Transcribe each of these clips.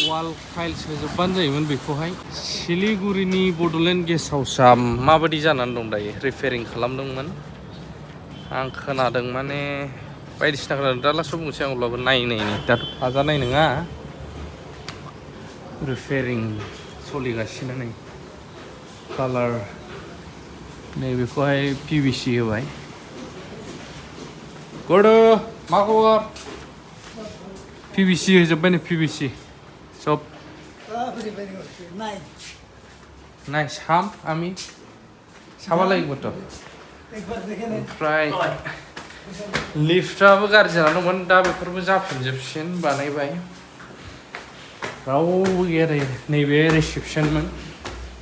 वाल tiles होजोबबानो जायोमोन बेखौहाय सिलिगुरिनि Bodoland guest हाउसआ माबायदि जानानै दं दायो रिपेयारिं खालामदोंमोन आं खोनादों माने बायदिसिना खोनादों दा लास्टआव बुंनोसै आं अब्लाबो नायनायनि दाथ' थाजानाय नङा रिपेयारिं सोलिगासिनो नै कालार नैबेखौहाय पिभिसि होबाय गड मा खबर पिभिसि होजोब्बाय नै पिभिसि सब नाइस हाम आमी साबालाय गथ' ओमफ्राय लिफ्टआबो गाज्रि जानानै दंमोन दा बेफोरबो जाफिनजोबसिन बानायबाय रावबो गैया दायो नैबे रिसेपसनमोन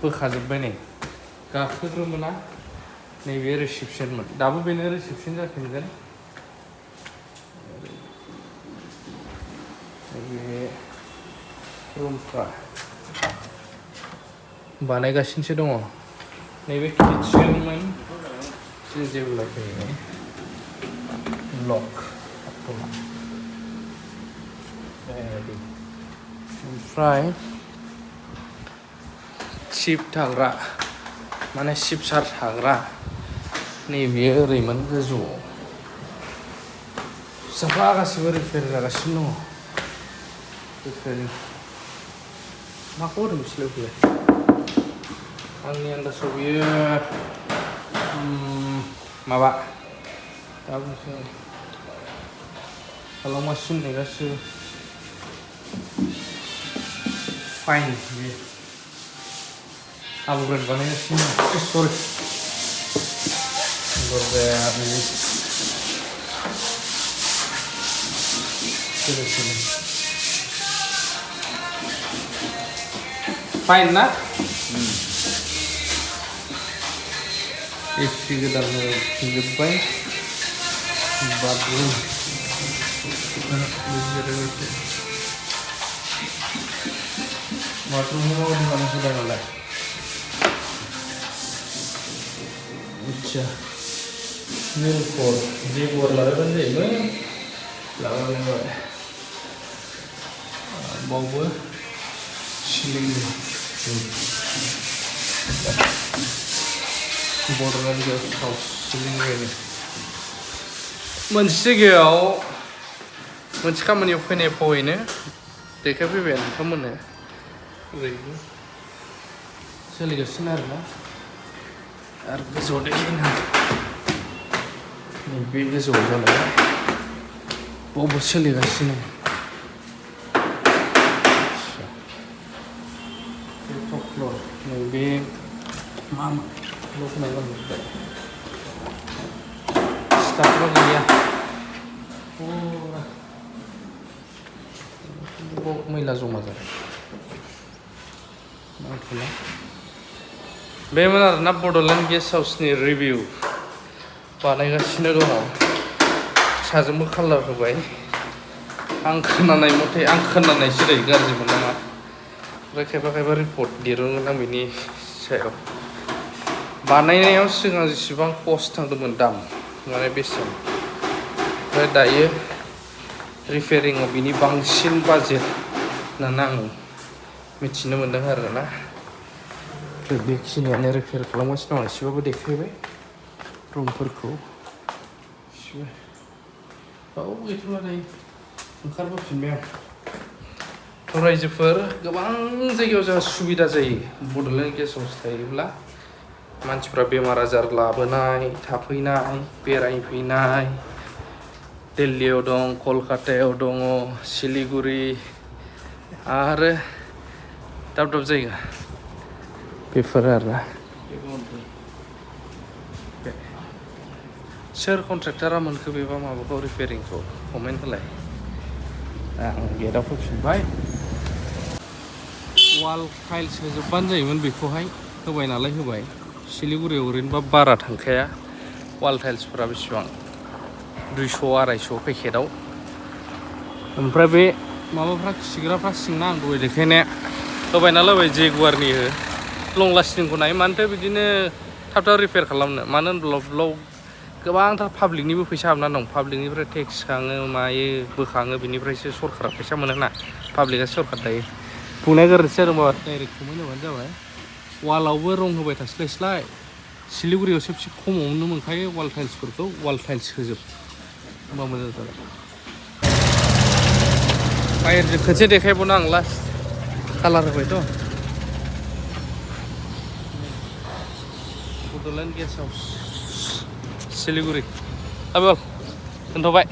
बोखाजोब्बाय नै गाखोग्रोमोना नैबे रिसेपसनमोन दाबो बेनो रिसेपसन जाफिनगोन नैबे रुमफ्रा बानायगासिनोसो दङ नैबे किटचेनमोन जों जेब्ला फैयो लक ओमफ्राय शिप थाग्रा माने शिपसार थाग्रा नैबेयो ओरैमोन गोजौआव साफा गासिबो रिपेयार जागासिनो दङ रिपेयारिं माखौ होदों बिसोरलाय बेलाय आंनि आन्दाजाव बियो माबा दा बुंसै खालामगासिनो नै गासिबो फाइन बे आपग्रेड बानायगासिनो सरि दरजाया बिदि फाइन ना एसि गोदान होजोब्बाय बाथरुम बाथरुमखौ माबायदि बानायसोदों नालाय आच्छा नीलकर जेगुआर लागायबानो जायोमोन लागायबाय बावबो सिलिं बड'लेण्ड गेस्ट हाउस सिलिंनि मोनसे जायगायाव मोनसे खामानियाव फैनाय फावैनो देखायफैबाय नोंथांमोननो ओरैनो सोलिगासिनो आरोना आरो गोजौआव देखायनो नैबे गोजौआव जालाय बावबो सोलिगासिनो टप फ्लर नैबे मा लखनाय बानायबाय स्टाफबो गैया मैला जमा जाबाय माथ'ला बेमोन आरोना बड'लेण्ड गेस्ट हाउसनि रिभिउ बानायगासिनो दङ साजोंबो कालार होबाय आं खोनानाय मथे आं खोनानायसो दै गाज्रि मोननाङा ओमफ्राय खायफा खायफा रिपर्ट दिरुनगोन आं बेनि सायाव बानायनायाव सिगां जेसेबां कस्ट थांदोंमोन दाम माने बेसेन ओमफ्राय दायो रिपेयारिंआव बिनि बांसिन बाजेट होननानै आं मिथिनो मोन्दों आरोना बेखिनियानो रिपेयार खालामगासिनो दं एसेबाबो देखायबाय रुमफोरखौ एसेबो गैथ'ला दायो ओंखारबोफिनबाय आं थ' रायजोफोर गोबां जायगायाव जोंहा सुबिदा जायो बड'लेण्ड गेस्ट हाउस थायोब्ला मानसिफ्रा बेमार आजार लाबोनाय थाफैनाय बेरायफैनाय दिल्लीयाव दं कलकातायाव दङ सिलिगुरि आरो दाब दाब जायगा बेफोर आरोना सोर कन्ट्रेक्टरा मोनखो बेबा माबाखौ रिपेयारिंखौ कमेन्ट होलाय आं गेटआव फैफिनबाय वाल टाइल्स होजोबबानो जायोमोन बेखौहाय होबाय नालाय होबाय सिलिगुरियाव ओरैनोबा बारा थांखाया वाल टाइल्सफोरा बेसेबां 200-250 पेकेटाव ओमफ्राय बे माबाफ्रा खिग्राफ्रा सिंना आं दहाय देखायनाया होबाय नालाय होबाय जेगुआरनि हो लं लास्टिंखौ नाय मानोथो बिदिनो थाब थाब रिपेयार खालामनो मानो होनब्ला गोबांथार पाब्लिकनिबो फैसा हाबनानै दं पाब्लिकनिफ्राय टेक्स खाङो मायो बोखाङो बिनिफ्रायसो सरकारा फैसा मोनो ना पाब्लिकआ सरकार दायो बुंनाय गोरोन्थि जादोंबा डाइरेक्ट कमेन्ट होबानो जाबाय वालावबो रं होबाय थास्लायस्लाय सिलिगुरियाव सबसे खमावनो मोनखायो वाल टाइल्सफोरखौ वाल टाइल्स होजोब होमबा मोजां जागोन बाहेरजों खनसे देखायबावनो आं लास्ट कालार होबायथ' बड'लेण्ड गेस्ट हाउस सिलिगुरि दोनथ'बाय